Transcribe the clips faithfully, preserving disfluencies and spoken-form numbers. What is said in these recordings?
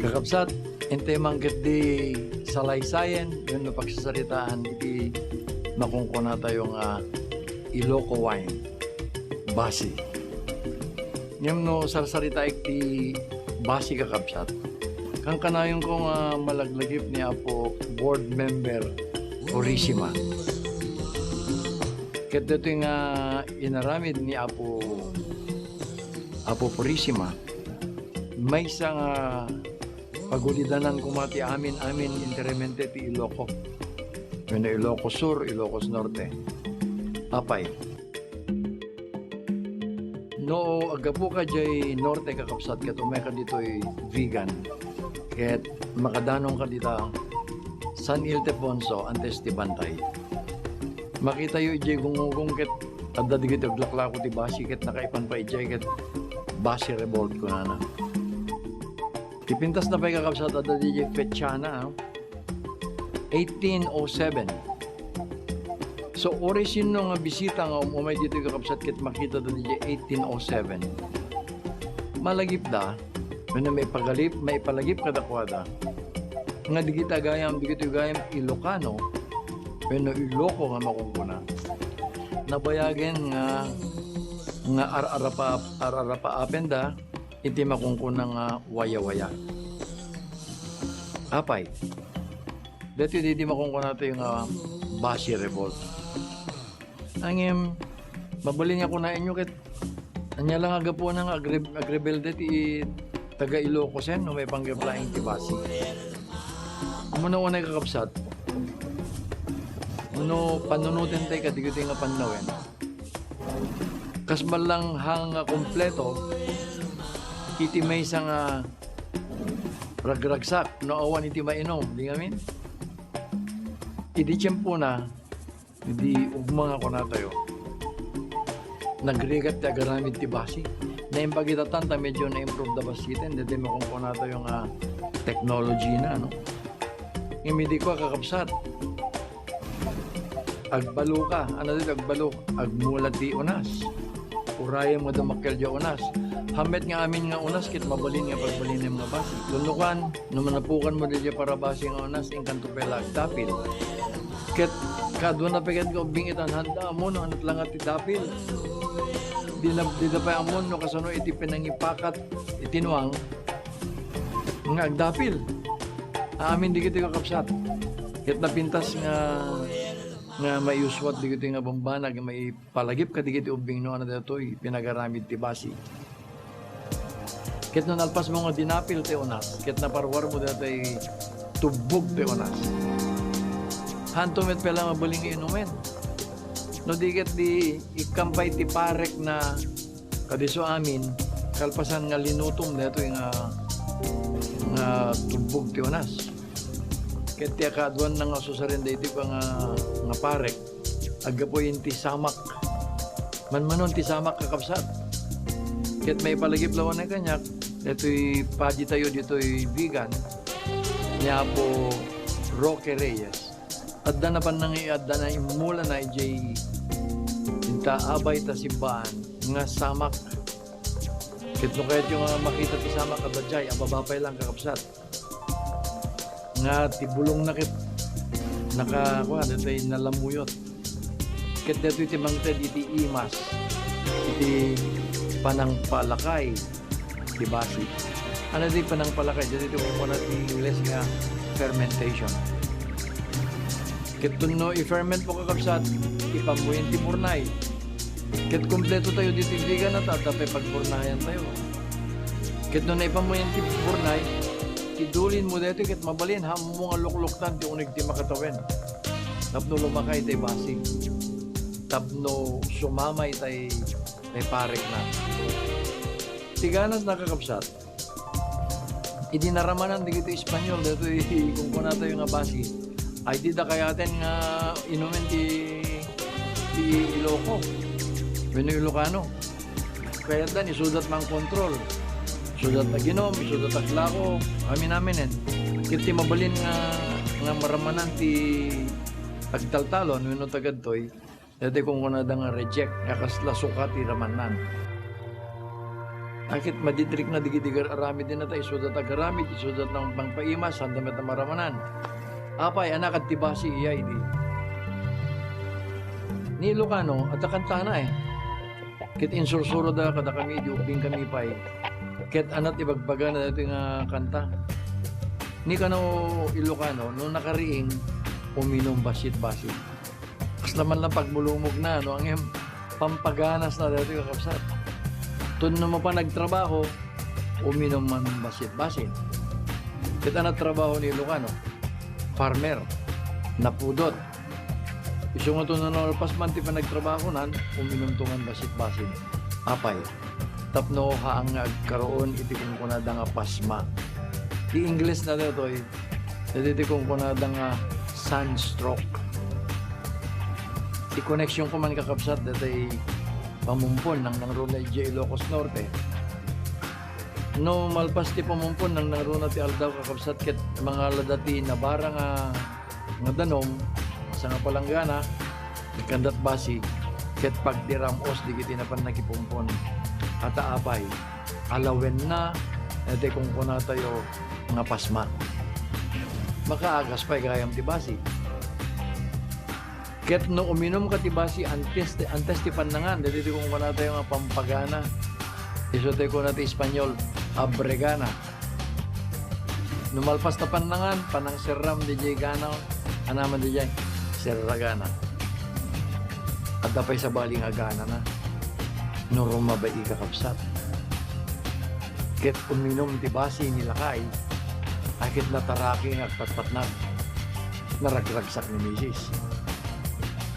Kakabsat, intay man ketdi salaysayen wenno pagsasaritaan iti makunkunatayo nga Ilocos wine, basi. Ngem no sarsaritaek ti basi, kakabsat, kankanayonko nga malaglagip ni Apo Board Member Purisima. Ket daytoy nga inaramid ni Apo, Apo Purisima, maysa nga pagulidanan koma ti amin-amin enteramente ti Ilocos. Wenno Ilocos Sur, Ilocos Norte. Apay, no aggapuka jay Norte, kakabsat, ket umayka ditoy Vigan, ket makadanongka dita San Ildefonso antes ti Bantay, makitayo idiay gungugong ket adda dagiti aglaklako ti basi ket nakaipan pay idiay ket basi revolt kunana. Ti pintasna pay, kakabsat, adda diay petsana, ah, eighteen oh seven. So, uray sinno nga bisita nga um-umay ditoy, kakabsat, ket makitada diay eighteen oh seven, malagipda wenno maipagalip, maipalagip kadakuada nga dagiti gayam, dagiti gayam Ilocano wenno Iloco nga makunkuna, nabayagen nga, nga ar-arapa-, ar-arapaapenda iti makunkuna nga wayawaya. Apay, daytoy idi makunkunatayo nga basi revolt. Ngem, mabalin nga kunaenyo ket ania la nga gapuana nga agre-, agrebelde ti taga-Ilocosen no maipanggep laeng ti basi. Umuna-unay, kakabsat, no panunotentayo kadagitoy nga pannawen, kas mallanghang nga kompleto iti maysa nga ragragsak no awan iti mainum, di ngamin? Idi tiempona, idi ugma nga kunatayo, nagrigat ti agaramid ti basi. Naimbag ita tan ta medyo na-improve da basiten, daytoy makunkunatayo nga technology na, no? Ngem idi kua, kakabsat, agbalo ka. Ano daytoy agbalo? Agmula ti unas. Urayem nga dumakkel diay unas. Hammet nga amin nga unas ket mabalin nga pagbalinem nga basi. Kunkuana, no manapukanmo diay parabasi nga unas, inkanto pay la agdapil. Ket kaduana pay ket nga ubbing ita, handa ammon no anat la nga ti dapil. Dina, dida pay ammon no kasano iti pinangipakat iti nuang nga agdapil. Amin dagitoy, kakabsat, ket napintas nga, nga maiuswat dagitoy nga bambanag, maipalagip kadagiti ubbing no ania daytoy pinagaramid ti basi. Ket no nalpasmo nga dinapil ti unas, ket naparuarmo daytoy tubbog ti unas, haanto met pay la mabalin nga inumen. No di ket di ikkan pay ti parek na kadiso amin, kalpasan nga linutom daytoy nga, nga tubbog ti unas. Ket ti akaduanna nga susaren daytoy nga, nga parek, aggapuy iti samak. Manmanon ti samak, kakabsat. Ket maipalagip laeng kaniak, daytoy padi tayo ditoy Vigan, ni Apo Roque Reyes. Adda na pannang-, adda na immulana idiay inta abay ta simbaan nga samak. Ket no kayatyo nga makita ti samak, adda diay, ababa pay lang, kakabsat. Nga ti bulongna ket naka-, kuan, daytoy nalamuyot. Ket daytoy ti mangted iti imas, iti panangpalakay ti basi. Ano ti panangpalakay? Daytoy ti kunkuana ti Ingles nga fermentation. Ket no i-ferment mo, kakabsat, ipammoyen ti burnay. Ket kompleto tayo ditoy Vigan a ta, adda pay pagburnayan tayo. Ket no naipammoyen ti burnay, idulinmo daytoy ket mabalin, haanmo nga lukluktan ti uneg ti makatawen. Tapno lumakay tay basi. Tapno sumamay tay, tay parek na. Ti ganasna, kakabsat, idi naramanan dagiti Espanyol daytoy kunkunatayo nga basi, ay dida kayaten nga inumen ti, ti Iloco wenno Ilocano. Kayatdan, isudat mangkontrol. Isudat aginum, isudat aglako, amin-aminen. Ket ti mabalin nga, nga maramanan ti agtaltalon wenno tagadtoy, daytoy kunkunada nga reject, nga kasla suka ti ramanan. Aket maditrikna digiti gar-aramid dina ta isuda ti agaramid, isuda ti nangpaimas, sanda met a maramanan. Apay, a nakad ti basi iya idi. Ni Ilocano, adda kantana eh. Ket insursuroda kadakami, idi ubbingkami pay. Ket anat ibagbagana daytoy nga kanta. Ni kano Ilocano, no nakariing, uminum bassit-bassit. Kasla man lang pagmulumogna, no, ngem pampaganasna daytoy, kakabsat. Ton no mapan agtrabaho, uminum man bassit-bassit. Ket anat trabaho ni Ilocano, farmer, napudot. Isu nga ton no nalpas man ti panagtrabahonan, uminumto man bassit-bassit. Apay, tapno haang nga agkaroon iti kunkunada nga pasma. Ti Inglesna daytoy, daytoy ti kunkunada nga sunstroke. Ti koneksionko man, kakabsat, daytoy pamumpon nang nangruna idiay Ilocos Norte. No malpas ti pamumpon nang nangruna ti aldaw, kakabsat, ket mangalada ti nabara nga, nga danum, sanga palanggana, kandat basi, ket pagdiram-os digiti napan nakipumpon. Ata apay, alawenna, daytoy kunkunatayo nga pasma. Makaagas pay gayam ti basi. Ket no uminumka ti basi antes, antes ti pannangan, daytoy ti kunkunatayo nga pampagana. Isu ti kuna ti Espanyol, abregana. No malpas ta pannangan, panangserram diay gana, anaman diay, serragana. Adda pay sabali nga ganana. No rumabai, kakabsat. Ket uminum ti basi ni lakay, a ket nataraki nga agpatpatnag. Naragragsak ni misis.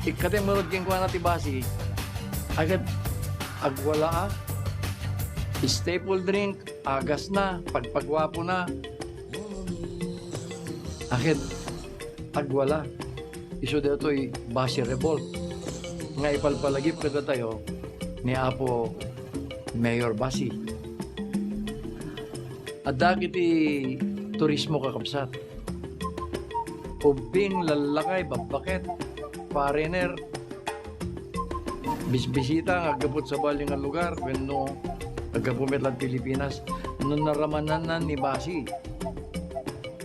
Ikkateng ngarud kenkuana ti basi, a ket agwala a, staple drink, agasna, pagpaguapona. A ket agwala. Isu daytoy basi revolt nga ipalpalagip kadatayo ni Apo Mayor Basi. Adda iti turismo, kakabsat. Ubbing, lallakay, babbaket, foreigner, bisbisita nga aggapu sabali nga lugar wenno aggapu met laeng Pilipinas, no naramananna ni basi,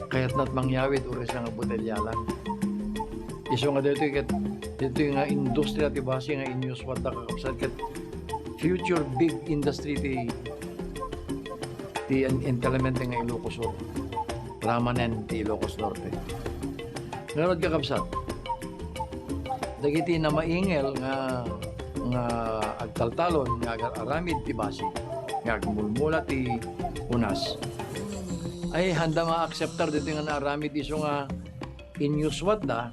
kayatna ti mangyawid uray sa nga botelya lang. Isu nga daytoy ket, daytoy nga industria ti basi nga inyuswatda, kakabsat, ket future big industry ti, ti en-, entertainment nga Ilocos Sur. Ramanen ti Ilocos Norte. Ngarud, kakabsat, dagiti namaingel nga, nga agtaltalon nga agar-aramid ti basi nga agmulmula ti unas, ay, haanda nga akseptar ditoy nga naaramid isu nga inyuswatda,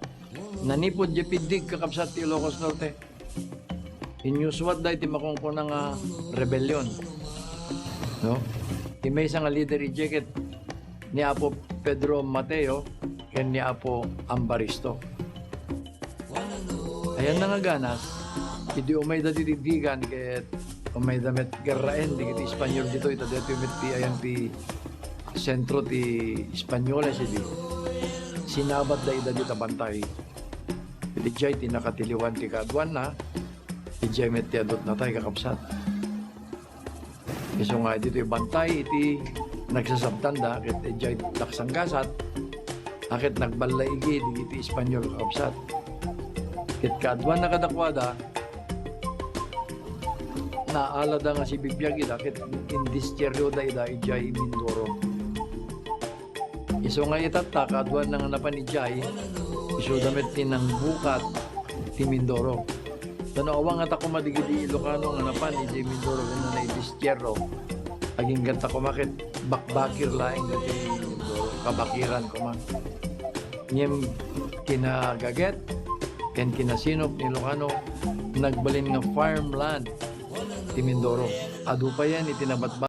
nanipud diay piddig, kakabsat, ti Ilocos Norte. Inyuswatda iti makunkuna nga rebellion. No? Ti maysa nga leader idiay ket ni Apo Pedro Mateo ken ni Apo Ambaristo. Ayanna nga ganas, idi umayda ti diddigan ket umayda met gerraen digiti Espanyol ditoy, ta daytoy met ti ayan ti sentro ti Espanyoles idi. Sinabatda ida dita bantay. Iti diay ti nakatiliwan ti kaaduanna, iti diay met ti adutnatay, kakabsat. Isu nga ditoy bantay iti nagsasabtanda, ket idiay laksanggasat, a ket nagballaigi digiti Espanyol, kakabsat. Ket kaaduanna kadakuada, naalada nga sibibiag ida, ket indisterioda ida idiay Mindoro. Isu nga itatta, kaaduanna nga napan idiay, isuda met ti nangbukat ti Mindoro. Ta no awan ngata koma digiti Ilocano nga napan idiay Mindoro wenno naidistierro, aginggatta koma ket bakbakir laeng dagiti Mindoro, kabakiran koma. Ngem kinagaget ken kinasinop ni Ilocano, nagbalin nga farmland ti Mindoro. Adu payen iti nabatbat